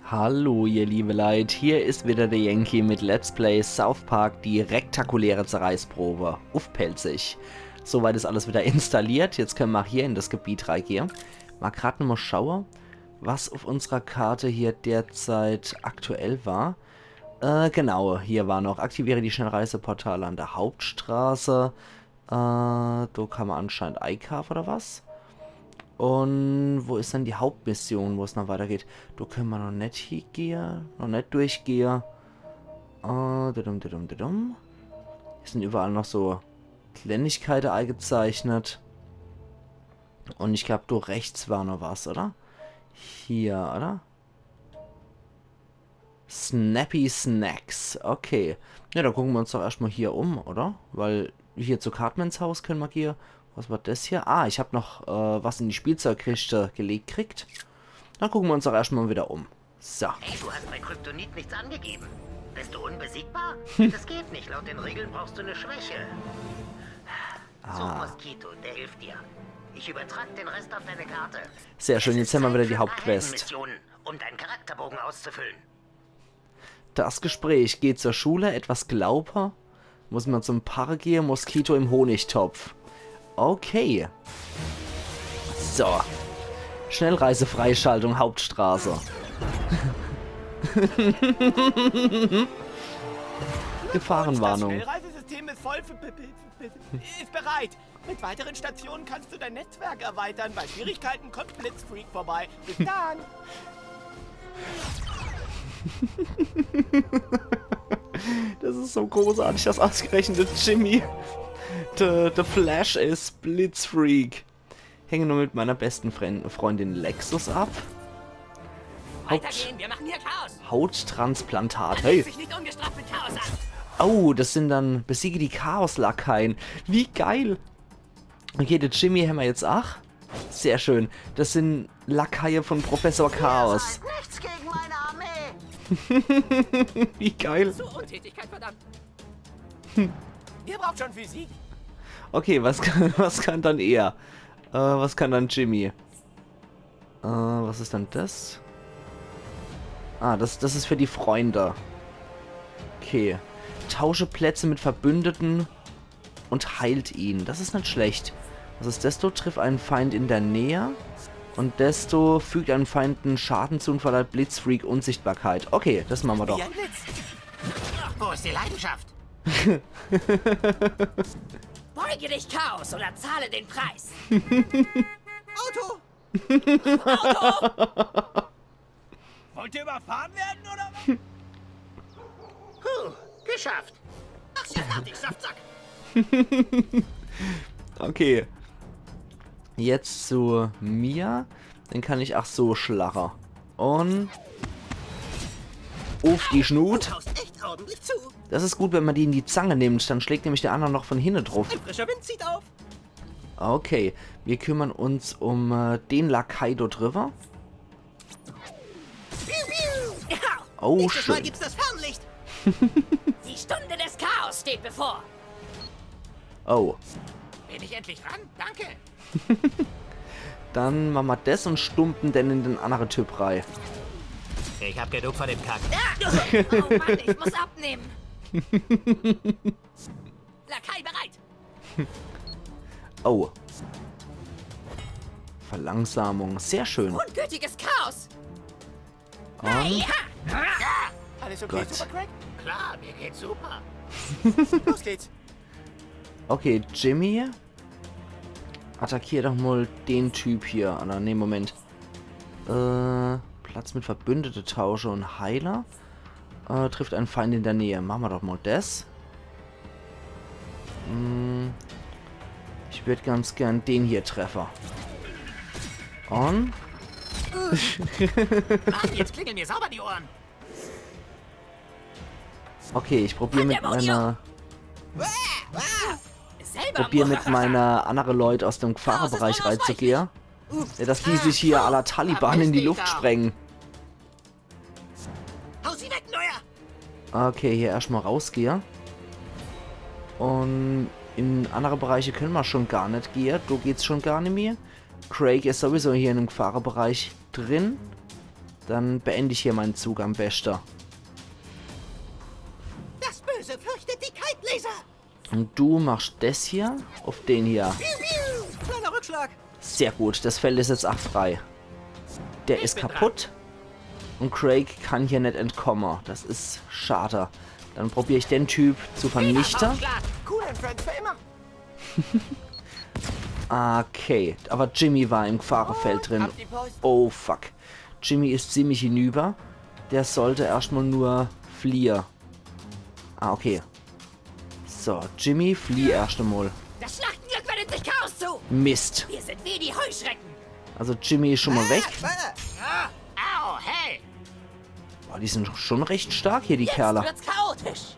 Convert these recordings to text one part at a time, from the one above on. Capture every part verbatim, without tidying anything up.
Hallo, ihr liebe Leit, hier is wieder der Yankee mit Let's Play South Park, die rektakuläre Zerreißprobe uff Pälzisch. Soweit is alles wieder installiert, jetzt könne mer hier in das Gebiet reigehe. Mal grad nochmal schaue, was uff unserer Karte hier derzeit aktuell war. Äh, genau, hier war noch, aktiviere die Schnellreiseportale an der Hauptstraße. Äh, do kann mer anscheinend eikaafe oder was? Un wo is dann die Hauptmission, wo's noch weitergeht? Do könne mer noch net hiegehe, noch net durchgehe. Äh, dudum, dudum, dudum. Hier sin überall noch so Kleinigkeite eigezeichnet. Un ich glaub, do rechts war noch was, oder? Hier, oder? Snappy Snacks. Okay. Ja, dann gucke mer uns doch erscht mal hier um, oder? Weil hier zu Cartmans Haus könne mer hier. Was war das hier? Ah, ich hab noch äh, was in die Spielzeugkiste gelegt kriegt. Dann gucke mer uns doch erscht mal wieder um. So. Hey, du hast bei Kryptonit nichts angegeben. Bist du unbesiegbar? Das geht nicht. Laut den Regeln brauchst du eine Schwäche. Such Mosquito, der hilft dir. Ich übertrag den Rest auf deine Karte. Sehr schön, jetzt hämmer wieder die Zeit für Hauptquest. Missionen, um deinen Charakterbogen auszufüllen. Das Gespräch geht zur Schule, etwas Glauber. Muss mer zum Park gehe, Mosquito im Honigtopf. Okay. So. Schnellreisefreischaltung, Hauptstraße. Gefahrenwarnung. Das Schnellreisesystem ist voll f- b- b- b- ist bereit. Mit weiteren Stationen kannst du dein Netzwerk erweitern. Bei Schwierigkeiten kommt Blitzfreak vorbei. Bis dann. Das is so großartig, dass ausgerechnet Jimmy der, der Flash is. Blitzfreak. Hänge nur mit meiner besten Fren- Freundin Lexus ab. Haupt Weitergehen, wir machen hier Chaos. Hauttransplantat. Hey. Hey. Sich nicht ungestraft mit Chaos an. Oh, das sin dann, besiege die Chaos-Lakaien. Wie geil. Okay, der Jimmy hämmer jetzt ach. Sehr schön. Das sin Lakaie von Professor Chaos. Seid nichts gegen meine Armee. Wie geil. Zu Untätigkeit, verdammt. Wir brauchen schon Physik. Okay, was kann, was kann dann er? Äh, was kann dann Jimmy? Äh, was is dann das? Ah, das, das is für die Freunde. Okay. Tausche Plätze mit Verbündeten und heilt ihn. Das is net schlecht. Was is das? Du triff einen Feind in der Nähe. Und desto fügt einem Feind einen Schaden zu und verleiht Blitzfreak Unsichtbarkeit. Okay, das mache mer doch. Wie ein Blitz. Wo ist die Leidenschaft? Beuge dich, Chaos, oder zahle den Preis. Auto. Wollt ihr überfahren werden oder was? Puh, geschafft. Mach sie fertig, Saftsack. Okay. Jetzt zu mir. Den kann ich ach so schlache. Und uff die Schnut. Haust echt ordentlich zu. Das is gut, wenn mer die in die Zange nimmt. Dann schlägt nämlich der andere noch von hinne druff. Ein frischer Wind zieht auf. Okay, wir kümmern uns um äh, den Lakai dort drüber. Oh, Nächstes Mal schön. Gibt's das Fernlicht. Die Stunde des Chaos steht bevor. Oh. Bin ich endlich dran? Danke. Dann mache mer das und stumpen den in den andere Typ rei. Ich hab genug von dem Kack. Oh Mann, ich muss abnehmen. Lakai bereit. Oh. Verlangsamung. Sehr schön. Grundgültiges Chaos. Und Alles okay, Gott. Super Craig? Klar, mir geht's super. Los geht's. Okay, Jimmy. Attackier doch mal den Typ hier. Oder, nee, Moment. Äh, Platz mit Verbündete tausche und Heiler. Äh, trifft einen Feind in der Nähe. Mache mer doch mal das. Hm, ich würd ganz gern den hier treffe. Und? Mann, jetzt klingeln mir sauber die Ohren. Okay, ich probier mit meiner, Selber probier mit Murra. meiner andere Leut aus dem Gefahrebereich reizugehe. Ja, dass die sich hier à la Taliban in die Luft sprengen. Hau sie weg, Neuer. Okay, hier erscht mal rausgehe. Und in andere Bereiche könne mer schon gar net gehe. Do geht's schon gar net mehr. Craig is sowieso hier in dem Gefahrebereich drin. Dann beend ich hier mein Zug am beschte. Das Böse fürchtet die Kite-Laser. Und du machst des hier auf den hier. Piu, piu. Kleiner Rückschlag. Sehr gut, das Feld is jetzt ach frei. Der is kaputt. Und Craig kann hier net entkomme. Das is schade. Dann probier ich den Typ zu vernichte. Cool and Friends für immer. Okay, aber Jimmy war im Gefahrefeld drin. Ab die Post. Oh fuck. Jimmy is ziemlich hinüber. Der sollte erscht mal nur fliehe. Ah, okay. So, Jimmy, flieh erscht mal. Das Schlachtenglück wendet sich Chaos zu. Mist. Wir sind wie die Heuschrecken. Also Jimmy is schon mal weg. Au, hey. Boah, die sind schon recht stark hier, die Jetzt Kerle. Wird's chaotisch.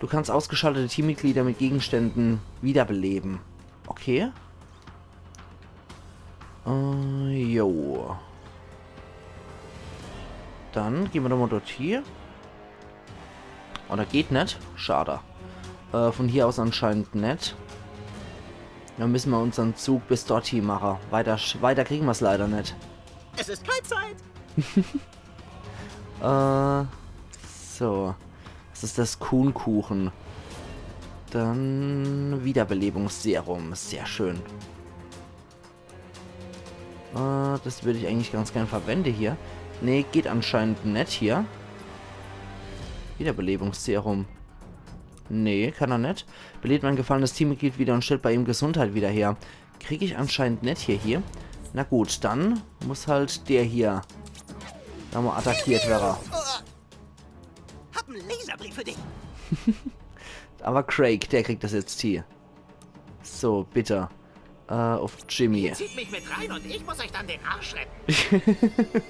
Du kannst ausgeschaltete Teammitglieder mit Gegenständen wiederbeleben. Okay. Äh, jo. Dann gehn mer doch mal dort hier. Oder geht net? Schade. Äh, von hier aus anscheinend net. Dann müssen mer unsern Zug bis dort hier mache. Weiter, sch- weiter kriegen mer's leider net. Es ist Kite-Zeit. Äh, so. Das is das Kuhnkuchen. Dann Wiederbelebungsserum. Sehr schön. Äh, das würd ich eigentlich ganz gern verwende hier. Nee, geht anscheinend net hier. Wiederbelebungsserum. Nee, kann er net. Belebt mein gefallenes Teammitglied wieder und stellt bei ihm Gesundheit wieder her. Krieg ich anscheinend net hier, hier. Na gut, dann muss halt der hier nochmal attackiert werre. Hab einen Laserbrief für dich. Aber Craig, der kriegt das jetzt hier. So, bitte. Äh, auf Jimmy. Zieht mich mit rein und ich muss euch dann den Arsch retten.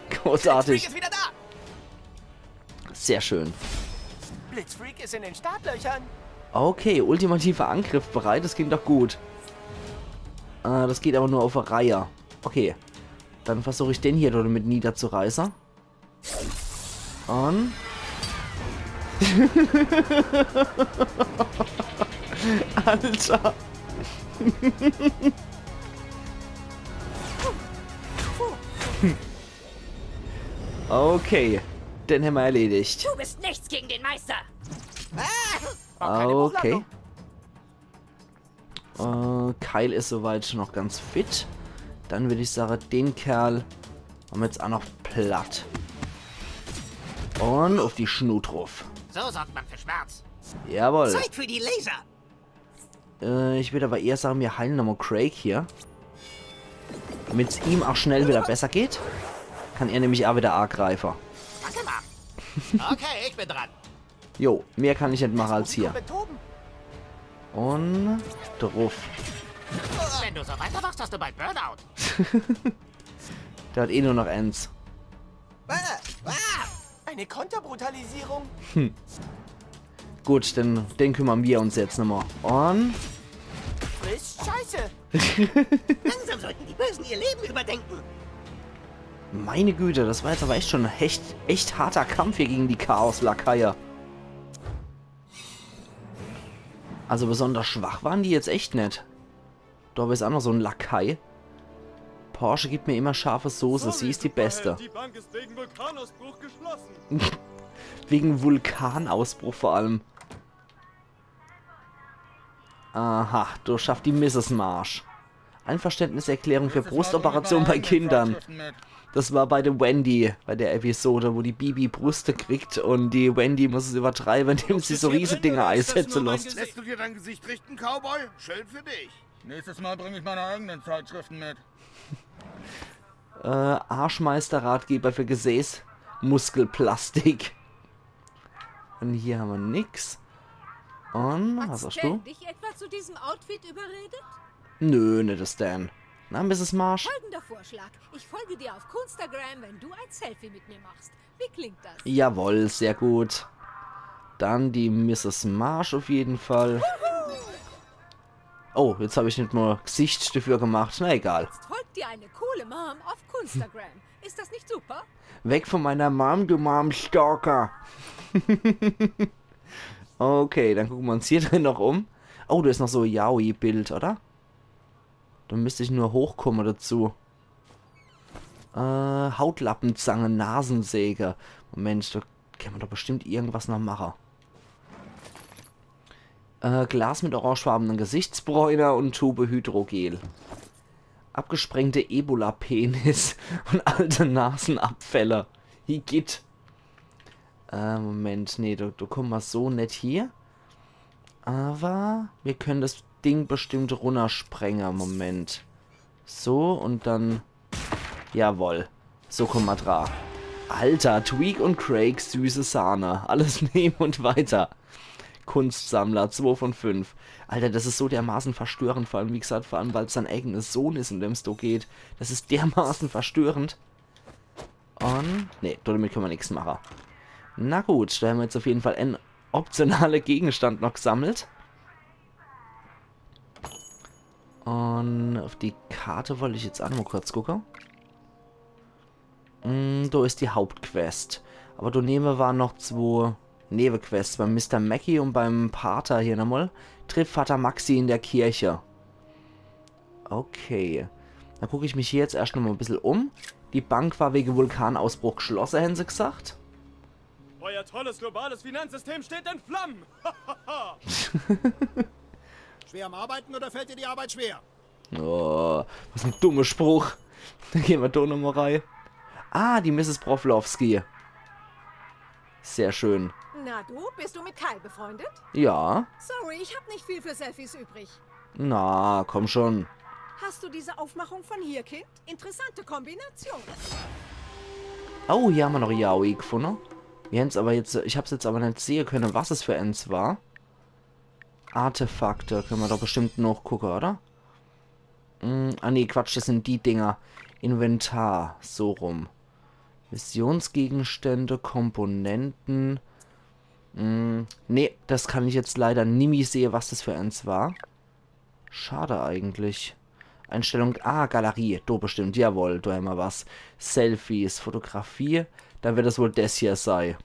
Großartig. Ist wieder da. Sehr schön. Blitzfreak ist in den Startlöchern. Okay, ultimativer Angriff bereit, das klingt doch gut. Äh, das geht aber nur auf eine Reihe. Okay, dann versuch ich den hier damit niederzureißen. Und... Alter. Okay, den hämmer erledigt. Du bist nichts gegen den Meister. Okay. Äh, Kyle is soweit noch ganz fit. Dann würd ich sage, den Kerl mache mer jetzt auch noch platt. Und auf die Schnut ruf. So sorgt man für Schmerz. Jawohl. Zeit für die Laser. Äh, ich würd aber eher sagen, mir heilen nochmal Craig hier. Damit's ihm auch schnell wieder besser geht, kann er nämlich auch wieder angreifen. Danke, Mann. Okay, ich bin dran. Jo, mehr kann ich net mache als hier. Betäuben. Und druff. Wenn du so weitermachst, hast du bald Burnout. Der hat eh nur noch eins. Eine Konterbrutalisierung. Gut, den, den kümmern wir uns jetzt nochmal. Und Frisst Scheiße. Langsam sollten die Bösen ihr Leben überdenken. Meine Güte, das war jetzt aber echt schon ein echt, echt harter Kampf hier gegen die Chaos-Lakaie. Also besonders schwach waren die jetzt echt net. Da is auch noch so ein Lakai. Porsche gibt mir immer scharfe Soße, sie is die beste. Die Bank ist wegen Vulkanausbruch geschlossen. Wegen Vulkanausbruch vor allem. Aha, da schafft die Misses Marsh. Einverständniserklärung für Brustoperation bei Kindern. Das war bei der Wendy, bei der Episode, wo die Bibi Brüste kriegt und die Wendy muss es übertreiben, indem sie so Riesedinger einsetzen lässt. Lässt du dir dein Gesicht richten, Cowboy? Schön für dich. Nächstes Mal bringe ich meine eigenen Zeitschriften mit. Äh, Arschmeister-Ratgeber für Gesäßmuskelplastik. Und hier haben wir nix. Und, was hast du? Dich etwa zu diesem Outfit überredet? Nö, net das denn. Na, Misses Marsh? Folgender Vorschlag. Ich folge dir auf Coonstagram, wenn du ein Selfie mit mir machst. Wie klingt das? Jawohl, sehr gut. Dann die Misses Marsh auf jeden Fall. Oh, jetzt hab ich net mal Gesicht dafür gemacht. Na egal. Jetzt folgt dir eine coole Mom auf Coonstagram. Ist das nicht super? Weg von meiner Mom, du Mom-Stalker. Okay, dann gucken wir uns hier drin noch um. Oh, da is noch so ein Yaoi-Bild, oder? Da müsst ich nur hochkommen dazu. Äh, Hautlappenzange, Nasensäge. Moment, do kenne mer doch bestimmt irgendwas noch mache. Äh, Glas mit orangefarbenen Gesichtsbräuner und Tube Hydrogel. Abgesprengte Ebola-Penis und alte Nasenabfälle. Igitt. Äh, Moment, nee, do, do kumme mer so net hie. Awwer mir kenne das Ding bestimmt runnersprenge. Moment. So, und dann Jawoll. So, kumm mol dra. Alter, Tweek und Craig, süße Sahne. Alles nehmen und weiter. Kunstsammler, zwei von fünf. Alter, das is so dermaßen verstörend, vor allem, wie gesagt, vor allem, weil's sein eigener Sohn is, um dem's do geht. Das is dermaßen verstörend. Und, nee, damit kenne mer nix mache. Na gut, do hämmer jetzt auf jeden Fall en optionale Gegenstand noch gesammelt. Und auf die Karte wollt ich jetzt ach noch mol kurz gucke. Mm, do is die Hauptquest. Awwer do newe war noch zwo Newequests beim Mister Mackey und beim Pater hier nochmol. Triff Vater Maxi in der Kirche. Okay. Dann guck ich mich hier jetzt erscht nochmol e bissel um. Die Bank war wege Vulkanausbruch geschlosse, hän se gesagt. Euer tolles globales Finanzsystem steht in Flammen. Schwer am Arbeiten oder fällt dir die Arbeit schwer? Oh, was en dummer Spruch. Dann gehn mer do nochmol rei. Ah, die Misses Broflowski. Sehr schön. Na du, bist du mit Kyle befreundet? Ja. Sorry, ich hab nicht viel für Selfies übrig. Na, komm schon. Hast du diese Aufmachung von hier, Kind? Interessante Kombination. Oh, hier hämmer noch Yaoi gefunne. Mir hän's awwer jetzt, ich hab's jetzt awwer net sehe kenne, was es für ens war. Artefakte, kenne mer doch bestimmt noch gucke, oder? Mm, ah nee, Quatsch, das sin die Dinger. Inventar, so rum. Missionsgegenstände, Komponenten. Mm, nee, das kann ich jetzt leider nimmi sehe, was das für ens war. Schade eigentlich. Einstellung, ah, Galerie, do bestimmt, jawohl, do hämmer was. Selfies, Fotografie, dann werd das wohl des hier sei.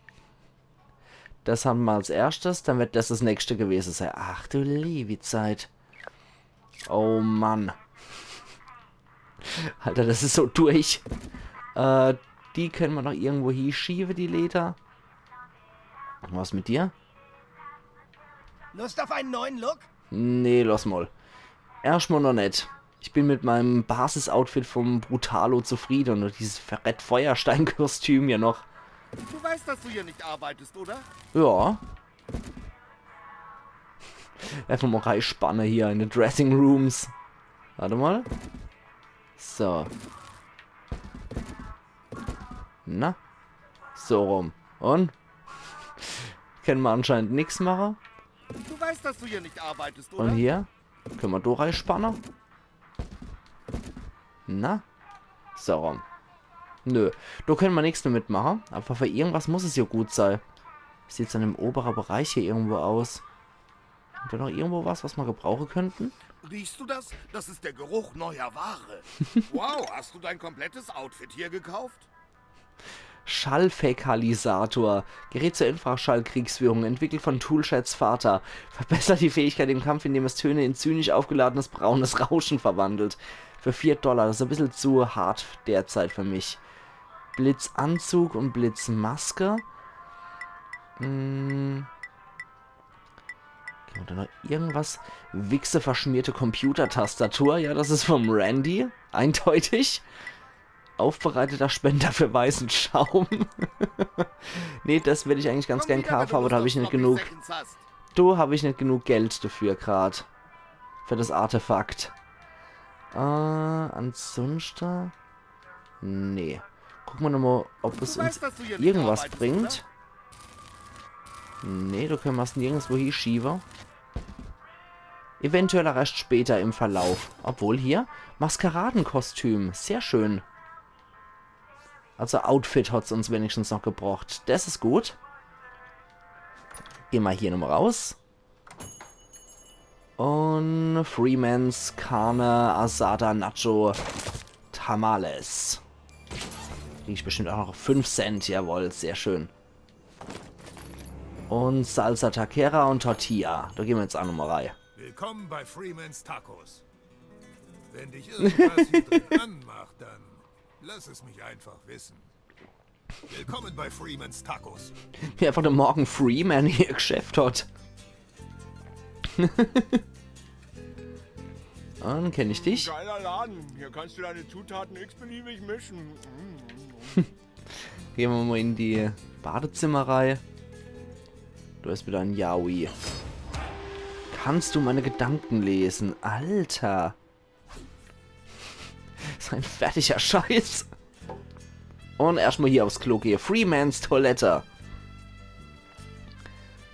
Das hämmer als erschtes, dann werd das das nächschte gewese sei. Ach du liewi Zeit. Oh Mann. Alter, das is so durch. Äh, die kenne mer noch irgendwo hieschiewe, die Leder. Was mit dir? Lust auf einen neuen Look? Nee, lass mol. Erschtmol noch net. Ich bin mit meinem Basis-Outfit vom Brutalo zufriede und dieses verrett Feuerstein-Kostüm hier noch. Du weißt, dass du hier nicht arbeitest, oder? Ja. Einfach mol reispanne hier in de Dressing Rooms. Wart mol. So. Na? So rum. Und? Kenne mer anscheinend nix mache. Du weißt, dass du hier nicht arbeitest, oder? Und hier? Kenne mer do reispanne? Na? So rum. Nö. Do kenne mer nix damit mache. Awwer für irgendwas muss es jo gut sei. Sieht dann im obere Bereich hier irgendwo aus. Hämmer noch irgendwo was, was mer gebrauche könnten? Riechst du das? Das ist der Geruch neuer Ware. Wow, hast du dein komplettes Outfit hier gekauft? Schallfäkalisator. Gerät zur Infraschallkriegsführung, entwickelt von Toolsheds Vater. Verbessert die Fähigkeit im Kampf, indem es Töne in zynisch aufgeladenes braunes Rauschen verwandelt. Für vier Dollar, das is e bissel zu hart derzeit für mich. Blitzanzug und Blitzmaske. Hm. Kenne mer do noch irgendwas? Wichse verschmierte Computertastatur. Ja, das is vom Randy. Eindeutig. Aufbereiteter Spender für weißen Schaum. Nee, das will ich eigentlich ganz gern kaafe, awwer do hab ich net genug. Do hab ich net genug Geld dafür grad. Für das Artefakt. Äh, ansunschte. Nee. Gucke mer nochmol, ob es uns irgendwas bringt. Nee, do kenne mer's nirgendswo hieschiewe. Eventuell erscht später im Verlauf. Obwohl hier, Maskeradenkostüm. Sehr schön. Also Outfit hat's uns wenigstens noch gebrocht. Das is gut. Gehn mer hier nochmol raus. Und Freeman's Carne Asada Nacho Tamales. Krieg ich bestimmt ach noch fünf Cent, jawohl, sehr schön. Und Salsa Taquera und Tortilla. Do gehn mer jetzt ach nochmol rei. Willkommen bei Freeman's Tacos. Wenn dich irgendwas hier drin anmacht, dann Lass es mich einfach wissen. Willkommen bei Freeman's Tacos. Wie einfach der Morgan Freeman hier Geschäft hat. Dann kenn ich dich. Geiler Laden. Hier kannst du deine Zutaten x-beliebig mischen. Mm. Gehn mer mal in die Badezimmer rei. Do is wieder en Yaoi. Kannst du meine Gedanken lesen? Alter. So en fertiger Scheiß. Un erschtmal hier aufs Klo gehe. Freeman's Toilette.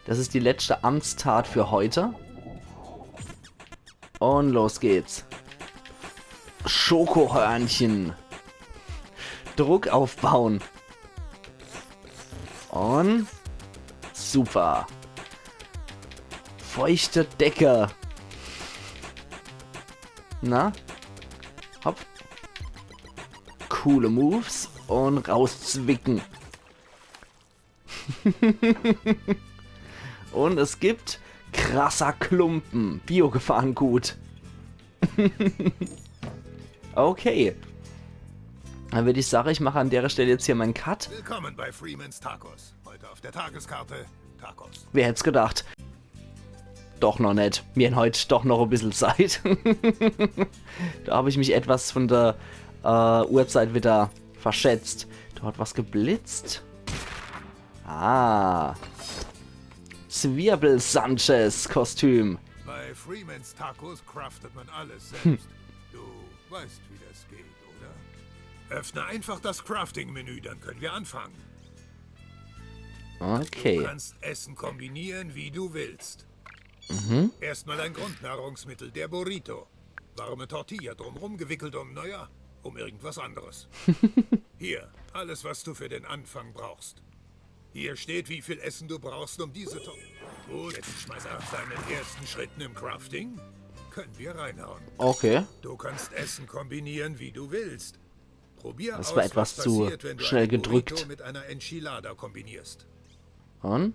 Das is die letzte Amtstat für heute. Un los geht's. Schokohörnchen. Druck aufbauen. Un super. Feuchte Decke. Na? Hopp. Coole Moves. Un rauszwicken. Un es gibt krasser Klumpen. Biogefahren gut. Okay. Dann würd ich sagen, ich mache an der Stelle jetzt hier meinen Cut. Willkommen bei Freeman's Tacos. Heute auf der Tageskarte Tacos. Wer hätt's gedacht? Doch noch net. Mir hen heut doch noch e bissel Zeit. Da hab ich mich etwas von der äh, Uhrzeit wieder verschätzt. Da hat was geblitzt. Ah. Zwirbel-Sanchez-Kostüm. Bei Freeman's Tacos craftet man alles selbst. Du weißt, wie das geht, oder? Öffne einfach das Crafting-Menü, dann können wir anfangen. Du Okay. kannst Essen kombinieren, wie du willst. Erstmal ein Grundnahrungsmittel, der Burrito. Warme Tortilla drumrum gewickelt um, naja, um irgendwas anderes. Hier, alles, was du für den Anfang brauchst. Hier steht, wie viel Essen du brauchst, um diese Tortilla. Gut, jetzt schmeiß ab deinen ersten Schritten im Crafting. Können wir reinhauen. Okay. Du kannst Essen kombinieren, wie du willst. Probier Das aus, war etwas was zu passiert, wenn du schnell einen Burrito gedrückt. Mit einer Enchilada kombinierst. Und?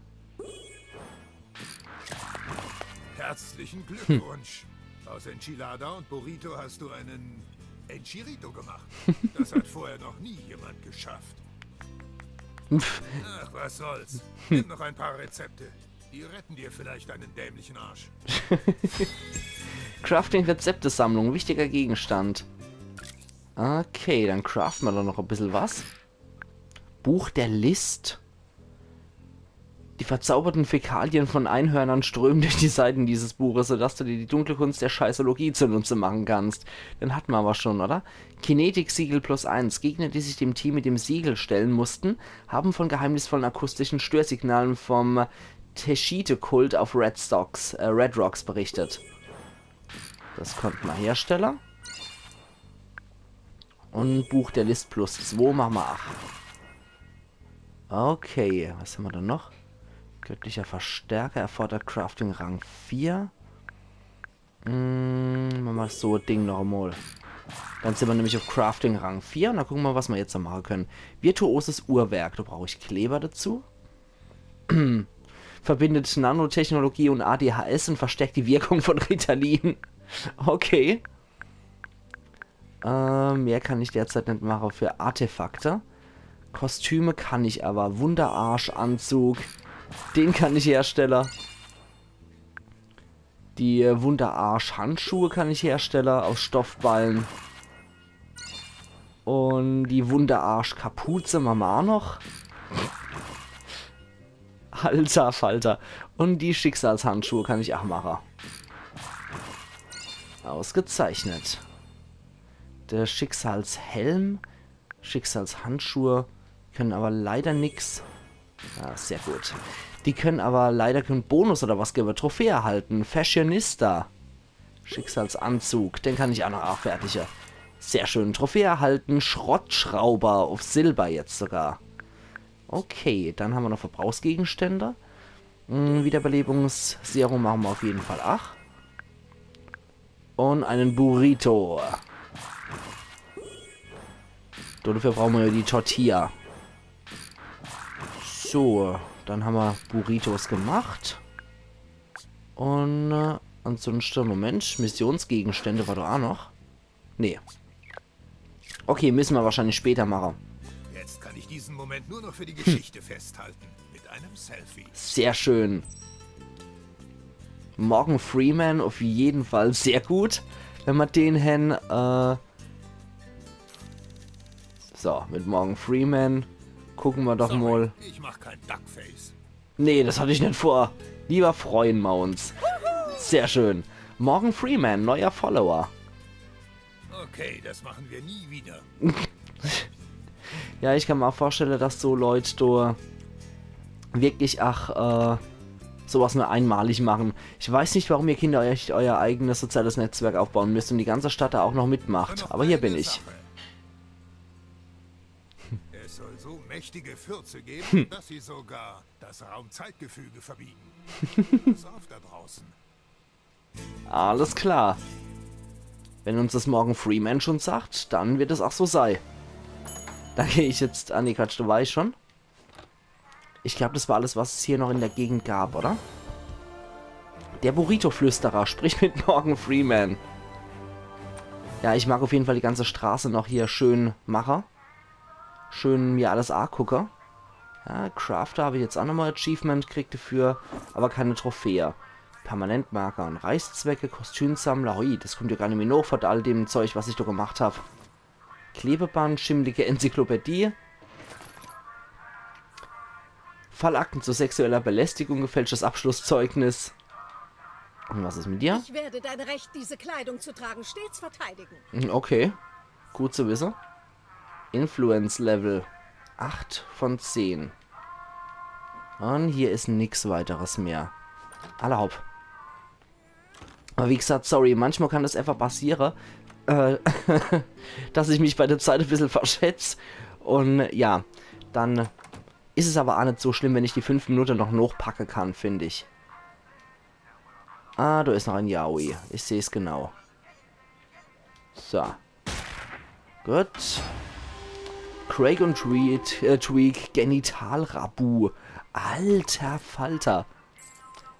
Herzlichen Glückwunsch. Aus Enchilada und Burrito hast du einen Enchirito gemacht. Das hat vorher noch nie jemand geschafft. Pff, Ach, was soll's. Nimm noch ein paar Rezepte. Die retten dir vielleicht einen dämlichen Arsch. Crafting-Rezeptesammlung, wichtiger Gegenstand. Okay, dann craften wir doch noch ein bisschen was. Buch der List. Die verzauberten Fäkalien von Einhörnern strömen durch die Seiten dieses Buches, sodass du dir die dunkle Kunst der Scheißologie zunutze machen kannst. Den hatten wir aber schon, oder? Kinetik-Siegel plus eins. Gegner, die sich dem Team mit dem Siegel stellen mussten, haben von geheimnisvollen akustischen Störsignalen vom Teschite-Kult auf Red Stocks, äh, Red Rocks berichtet. Das konnten wir herstellen. Und Buch der List plus zwei machen wir acht. Okay, was haben wir dann noch? Göttlicher Verstärker erfordert Crafting Rang vier. Mm, machen wir so ein Ding noch einmal. Dann sind wir nämlich auf Crafting Rang vier und dann gucken wir, was wir jetzt noch machen können. Virtuoses Uhrwerk, da brauche ich Kleber dazu. Verbindet Nanotechnologie und A D H S und verstärkt die Wirkung von Ritalin. Okay. Äh, mehr kann ich derzeit nicht machen für Artefakte. Kostüme kann ich aber. Wunderarsch-Anzug. Den kann ich herstellen. Die Wunderarsch-Handschuhe kann ich herstellen aus Stoffballen. Und die Wunderarsch-Kapuze machen wir auch noch. Alter Falter. Und die Schicksalshandschuhe kann ich auch machen. Ausgezeichnet. Der Schicksalshelm. Schicksalshandschuhe können aber leider nix. Ah, sehr gut. Die können aber leider keinen Bonus oder was geben. Trophäe erhalten. Fashionista. Schicksalsanzug. Den kann ich auch noch abfertigen. Sehr schön. Trophäe erhalten. Schrottschrauber auf Silber jetzt sogar. Okay, dann haben wir noch Verbrauchsgegenstände. Hm, Wiederbelebungsserum machen wir auf jeden Fall acht. Und einen Burrito. Dafür brauchen wir ja die Tortilla. So, dann haben wir Burritos gemacht. Und äh, ansonsten, Moment, Missionsgegenstände war doch auch noch. Nee. Okay, müssen wir wahrscheinlich später machen. Jetzt kann ich diesen Moment nur noch für die Geschichte festhalten. Mit einem Selfie. Sehr schön. Morgan Freeman auf jeden Fall sehr gut, wenn wir den hän. Äh, so, mit Morgan Freeman gucken wir doch mal. Ich mach kein Duckface. Nee, das hatte ich nicht vor. Lieber freuen wir uns. Sehr schön. Morgan Freeman, neuer Follower. Okay, das machen wir nie wieder. Ja, ich kann mir auch vorstellen, dass so Leute do wirklich, ach, äh, sowas nur einmalig machen. Ich weiß nicht, warum ihr Kinder euch euer eigenes soziales Netzwerk aufbauen müsst und die ganze Stadt da auch noch mitmacht. Aber hier bin ich. Es soll so mächtige Fürze geben, dass sie sogar das Raumzeitgefüge verbiegen. Pass auf da draußen. Alles klar. Wenn uns das Morgan Freeman schon sagt, dann wird es auch so sei. Da gehe ich jetzt. Ah, nee, Quatsch, du weißt schon. Ich glaube, das war alles, was es hier noch in der Gegend gab, oder? Der Burrito-Flüsterer spricht mit Morgan Freeman. Ja, ich mag auf jeden Fall die ganze Straße noch hier schön mache. Schön mir alles angucke. Ja, Crafter habe ich jetzt auch nochmal Achievement kriegt dafür, aber keine Trophäe. Permanentmarker und Reißzwecke, Kostümsammler, hui, das kommt ja gar nicht mehr noch von all dem Zeug, was ich da gemacht habe. Klebeband, schimmelige Enzyklopädie. Fallakten zu sexueller Belästigung, gefälschtes Abschlusszeugnis. Und was ist mit dir? Ich werde dein Recht, diese Kleidung zu tragen, stets verteidigen. Hm, okay. Gut zu wissen. Influence Level acht von zehn. Und hier ist nix weiteres mehr. Alla hopp. Aber wie gesagt, sorry, manchmal kann das einfach passieren, äh, dass ich mich bei der Zeit ein bisschen verschätze. Und ja, dann ist es aber auch nicht so schlimm, wenn ich die fünf Minuten noch nachpacken kann, finde ich. Ah, da ist noch ein Yaoi. Ich sehe es genau. So. Gut. Craig und Tweek, äh, Tweek, Genitalrabu. Alter Falter.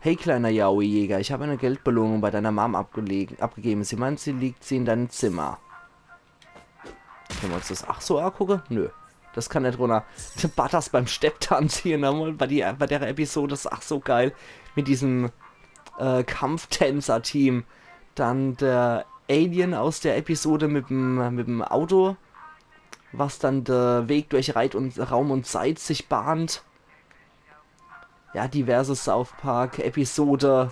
Hey, kleiner Yaoi-Jäger, ich habe eine Geldbelohnung bei deiner Mom abgelegen, abgegeben. Sie meint, sie liegt sie in deinem Zimmer. Können wir uns das ach so angucken? Nö. Das kann nicht runter. Butters beim Stepptanz hier nochmal bei, die, bei der Episode, das ist ach so geil. Mit diesem äh, Kampftänzer-Team. Dann der Alien aus der Episode mit dem, mit dem Auto, was dann der Weg durch Reit und, Raum und Zeit sich bahnt. Ja, diverse South Park Episode,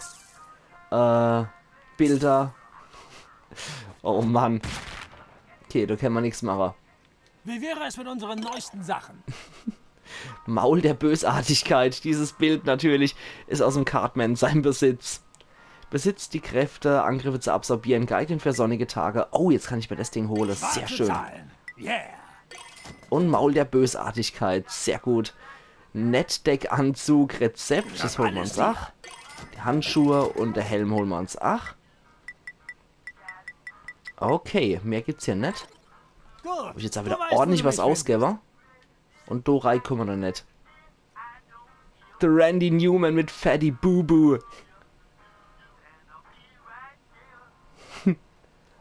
äh, Bilder. Oh Mann. Okay, da kann man nichts machen. Wie wäre es mit unseren neuesten Sachen? Maul der Bösartigkeit. Dieses Bild natürlich ist aus dem Cartman sein Besitz. Besitzt die Kräfte, Angriffe zu absorbieren, geeignet für sonnige Tage. Oh, jetzt kann ich mir das Ding holen. Sehr schön. Zahlen. Yeah. Und Maul der Bösartigkeit. Sehr gut. Netdeck-Anzug, Rezept. Das holen wir uns ach. Die Handschuhe und der Helm holen wir uns ach. Okay, mehr gibt's hier nicht. Gut. Hab ich jetzt auch wieder ordentlich was ausgebe. Und do rei kommen wir noch nicht. The Randy Newman mit Fatty Boo Boo.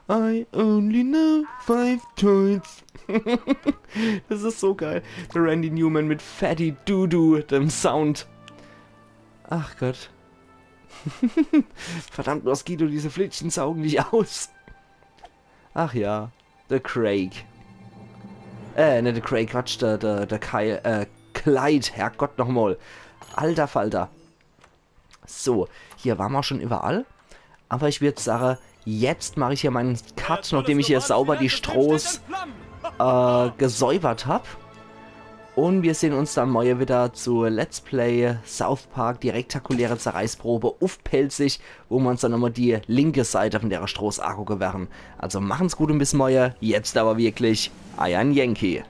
I only know five toys. Das ist so geil. The Randy Newman mit Fatty Doo Doo, dem Sound. Ach Gott. Verdammt, Mosquito, diese Flitschen saugen nicht aus. Ach ja, der Craig. Äh, ne, der Craig, Quatsch, der, der, der Kyle, äh, Clyde, Herrgott nochmal. Alter Falter. So, hier waren wir schon überall. Aber ich würd sagen, jetzt mache ich hier meinen Cut, nachdem ich hier sauber die Stroß äh, gesäubert hab. Und wir sehen uns dann morgen wieder zu Let's Play South Park, die rektakuläre Zerreißprobe uff Pälzisch, wo wir uns dann nochmal die linke Seite von der Stroß angucken werden. Also machen's gut und bis morgen. Jetzt aber wirklich, eiern Yankee.